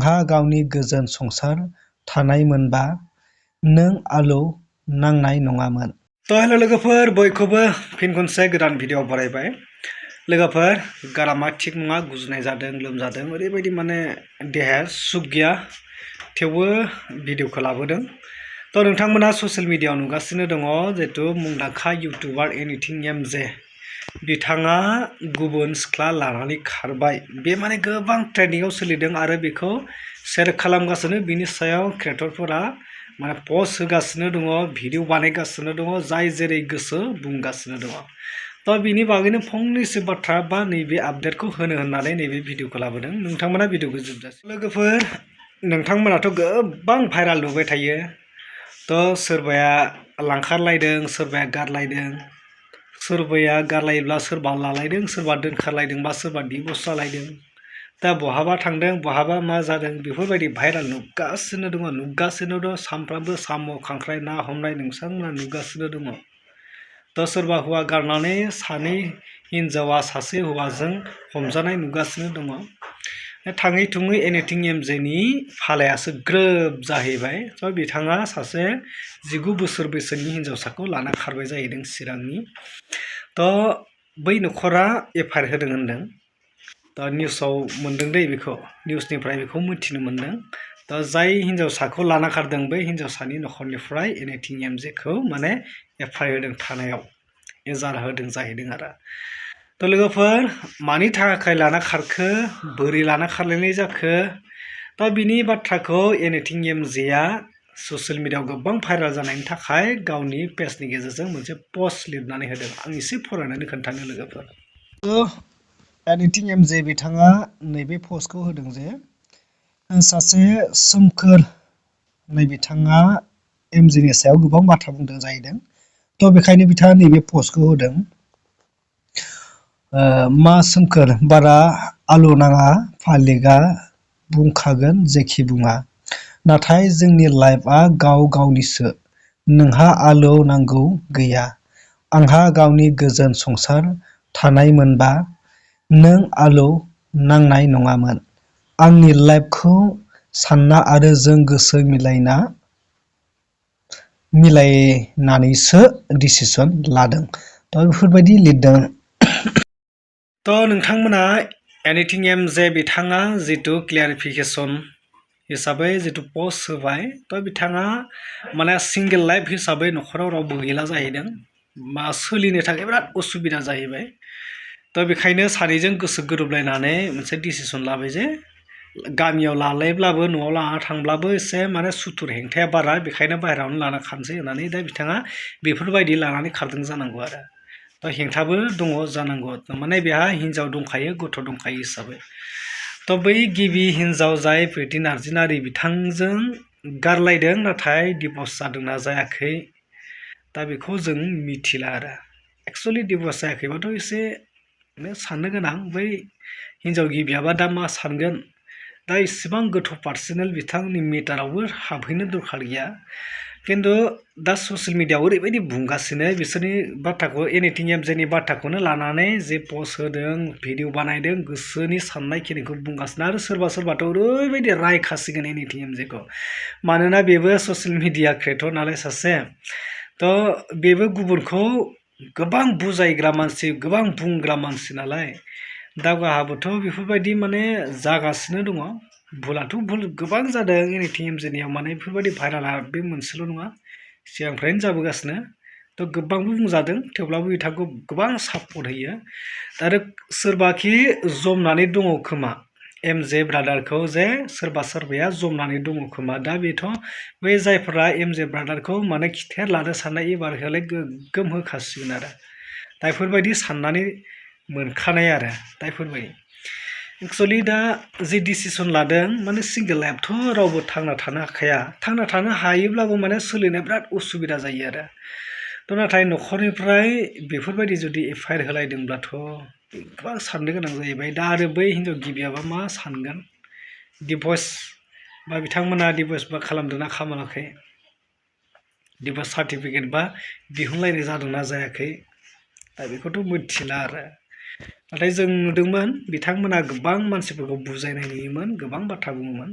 आंहा गावनि गोजोन संसार थानायमोनबा नों आलौ नांनाय नङामोन। हेल' लोगोफोर, बयखौबो फिन खनसे गोदान भिडिअ बरायबाय। लोगोफोर, गारामा थिग नङा, गुजुनाय जादों, लोमजादों, ओरैबायदि माने देहाया सुख गैया, थेवबो भिडिअखौ लाबोदों। नोंथांमोना ससियेल मिडियाआव नुगासिनो दङ जिहेतु मुंदांखा इउटुबार एनिथिं एमजे बिथाङा गुबुन सिख्ला लानानै खारबाय। बे माने गोबां ट्रेन्डिंआव सोलिदों आरो बेखौ शेयार खालामगासिनो। बिनि सायाव क्रियेटरफोरा माने पस्ट होगासिनो दङ, भिडिअ बानायगासिनो दङ, जाय जेरै गोसो बुंगासिनो दङ। बिनि बागैनो फंनैसो बाथ्रा बा नैबे आपडेटखौ होनो होननानै नैबे भिडिअखौ लाबोदों। नोंथांमोना भिडिअखौ जोबजासिम। लोगोफोर, नोंथांमोनाथ' गोबां भाइराल नुबाय थायो। सोरबाया लांखारलायदों, सोरबाया गारलायदों, सोरबाया गारलायोब्ला सोरबा लालायदों, सोरबा दोनखारलायदोंबा सोरबा डिभर्स जालायदों। बहाबा थांदों, बहाबा मा जादों, बेफोरबायदि भाइराल नुगासिनो दङ। सानफ्रामबो साम' खांख्राइ ना हमनाय नोंथांमोना नुगासिनो दङ। सोरबा हौवा गारनानै सानै हिनजावा सासे हौवाजों हमजानाय नुगासिनो दङ। थाङै थुङै एनिथिं एमजेनि फालायासो ग्रोब जाहैबाय। बिथाङा सासे 19 बोसोर बैसोनि हिनजावसाखौ लाना खारबाय जाहैदों चिरांनि। बै न'खरा एफआइआर होदों होनदों। निउसाव मोनदों दै, बेखौ निउसनिफ्राय बेखौ मिथिनो मोनदों। जाय हिनजावसाखौ लाना खारदों बै हिनजावसानि न'खरनिफ्राय एनिथिं एमजेखौ माने एफआइआर होदों, थानायाव एजाहार होदों जाहैदों आरो। लोगोफोर, मानि थाखाय लाना खारखो, बोरै लाना खारलायनाय जाखो, बिनि बाथ्राखौ एनिथिं एमजेआ ससियेल मिडियाआव गोबां भाइराल जानायनि थाखाय गावनि पेजनि गेजेरजों मोनसे पस्ट लिरनानै होदों। आं एसे फरायनानै खोन्थानो लोगोफोर। एनिथिं एमजे बिथाङा नैबे पस्टखौ होदों जे सासे सोमखोर बिथाङा एमजेनि सायाव गोबां बाथ्रा बुंदों जाहैदों। बेखायनो बिथाङा नैबे पस्टखौ होदों। मा सोमखोर, बारा आलौ नाङा, फालिगा बुंखागोन जेखि बुङा। नाथाय जोंनि लाइफआ गाव गावनिसो, नोंहा आलौ नांगौ गैया। आंहा गावनि गोजोन संसार थानायमोनबा नों आलौ नांनाय नङामोन। आंनि लाइफखौ सानना आरो जों गोसो मिलायनानैसो डिसिसन लादों। बेफोरबायदि लिरदों। नोंथांमोना एनिथिं एमजे बिथाङा जितु क्लियारिफिकेसन हिसाबै जितु पस्ट होबाय, बिथाङा माने सिंगेल लाइफ हिसाबै न'खराव रावबो गैला जाहैदों। सोलिनो थाखाय बिराद उसुबिदा जाहैबाय। बेखायनो सानैजों गोसो गोरोबलायनानै मोनसे डिसिसन लाबाय जे गामियाव लालायब्लाबो न'आव लाना थांब्लाबो एसे माने सुथुर हेंथाया बारा, बेखायनो बाहेरायावनो लाना खारसै होननानै बिथाङा बेफोरबायदि लानानै खारदों जानांगौ आरो। हेंथाबो दङ जानांगौ, माने बेहा हिनजाव दंखायो, गथ' दंखायो हिसाबै। बै गिबि हिनजाव जाय प्रिति नार्जारि बिथांजों गारलायदों, नाथाय डिभर्स जादोंना जायाखै बेखौ जों मिथिला आरो। एक्सुवेलि डिभर्स जायाखैबाथ' एसे साननो गोनां। बै हिनजाव गिबियाबा दा मा सानगोन, इसेबां गोथौ पार्सनेल बिथांनि मेटारावबो हाबहैनो दरखार गैया। खिन्थु दा ससियेल मिडियाआव ओरैबायदि बुंगासिनो, बिसोरनि बाथ्राखौ एनिथिं एमजेनि बाथ्राखौनो लानानै जे पस्ट होदों, भिडिअ बानायदों, गोसोनि साननायखिनिखौ बुंगासिनो। आरो सोरबा सोरबाथ' ओरैबायदि रायखासिगोन एनिथिं एमजेखौ, मानोना बेबो ससियेल मिडिया क्रियेटर नालाय सासे। बेबो गुबुनखौ गोबां बुजायग्रा मानसि, गोबां बुंग्रा मानसि नालाय। गाहाबोथ' बेफोरबायदि माने जागासिनो दङ। भुलाथ' भुल गोबां जादों एनिथिं एमजेनियाव, माने बेफोरबायदि भाइराला बे मोनसेल' नङा, सिगांनिफ्रायनो जाबोगासिनो। गोबांबो बुंजादों, थेवब्लाबो बिथांखौ गोबां सापर्ट होयो। आरो सोरबाखि जमनानै दङ खोमा एमजे ब्रादारखौ, जे सोरबाया जमनानै दङ खोमा। बेथ' बै जायफोरा एमजे ब्रादारखौ माने खिथेर लानो साननाय, एबारहाय गोग्गोम होखासिगोन आरो। बेफोरबायदि साननानै मोनखानाय आरो। बेफोरबायदि एक्सुवेलि दा जि डिसिसन लादों, माने सिंगेल लाइफथ' रावबो थांना थानो हाखाया। थांना थानो हायोब्लाबो माने सोलिनाया बिराद उसुबिदा जायो आरो। नाथाय न'खरनिफ्राय बेफोरबायदि जुदि एफआइआर होलायदोंब्लाथ' गोबां साननो गोनां जाहैबाय। आरो बै हिनजाव गिबियाबा मा सानगोन, डिभर्स बिथांमोना डिभर्स खालामदोंना खालामाखै, डिभर्स सार्टिफिकेट दिहुनलायनाय जादोंना जायाखै, बेखौथ' मिथिला आरो। नाथाय जों नुदोंमोन बिथांमोना गोबां मानसिफोरखौ बुजायनाय नुयोमोन, गोबां बाथ्रा बुङोमोन।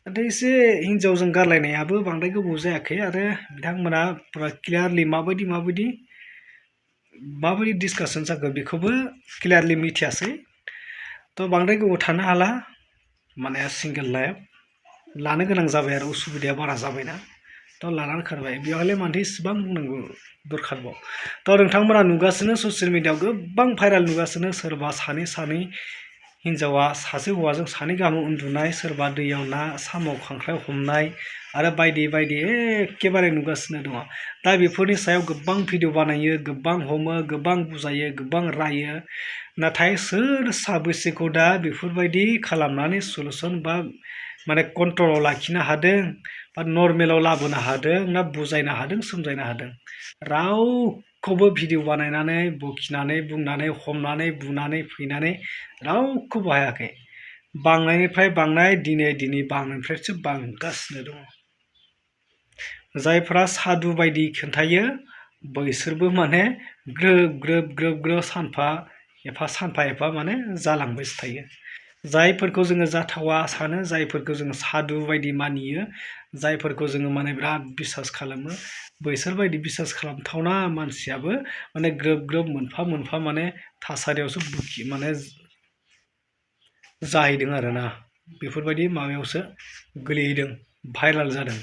नाथाय एसे हिनजावजों गारलायनायाबो बांद्राय गोबाव जायाखै आरो बिथांमोना पुरा क्लियारलि माबायदि डिसकासन जाखो बेखौबो क्लियारलि मिथियासै। थ' बांद्राय गोबाव थानो हाला, माने सिंगेल लाइफ लानो गोनां जाबाय आरो उसुबिदाया बारा जाबायना। थ' लानानै खारबाय, बेवहायलाय मानोथो इसेबां बुंनांगौ दरखारबाव। थ' नोंथांमोना नुगासिनो ससियेल मिडियायाव गोबां भाइराल नुगासिनो, सोरबा सानै हिनजावा सासे हौवाजों सानै गाहाम उन्दुनाय, सोरबा दैयाव ना साम' खांख्राइ हमनाय आरो बायदि एखेबारे नुगासिनो दङ। दा बेफोरनि सायाव गोबां भिडिअ बानायो, गोबां हमो, गोबां बुजायो, गोबां रायो। नाथाय सोर साबैसेखौ दा बेफोरबायदि खालामनानै सलुसन बा माने कन्ट्रलाव लाखिनो हादों बा नर्मेलाव लाबोनो हादों ना बुजायनो हादों, सोमजायनो हादों? रावखौबो भिडिअ बानायनानै बखिनानै बुंनानै हमनानै बुनानै फैनानै रावखौबो हायाखै। बांनायनिफ्राय बांनाय, दिनै बांनायनिफ्रायसो बांगासिनो दङ। जायफ्रा साधु बायदि खोन्थायो बैसोरबो माने ग्रोब सानफा एफा माने जालांबायसो थायो। जायफोरखौ जोङो जाथावा सानो, जायफोरखौ जोङो साधु बायदि मानियो, जायफोरखौ जोङो माने बिराद बिसास खालामो, बैसोरबायदि बिसास खालामथावना मानसियाबो माने ग्रोब मोनफा माने थासारियावसो माने जाहैदों आरोना, बेफोरबायदि माबायावसो गोलैहैदों, भाइराल जादों।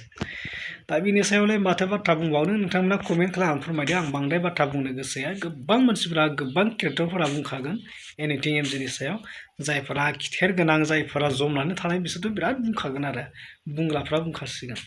दा बिनि सायावलाय माथो बाथ्रा बुंबावनो, नोंथांमोना कमेन्ट खालामनानै फोरमायदो। आं बांद्राय बाथ्रा बुंनो गोसो गैया। गोबां मानसिफोरा, गोबां क्रिएटरफोरा बुंखागोन एनिथिं एमजेनि सायाव। जायफोरा खिथेर गोनां, जायफोरा जमनानै थानाय, बिसोरथ' बिराद बुंखागोन आरो बुंग्राफ्रा बुंखासिगोन।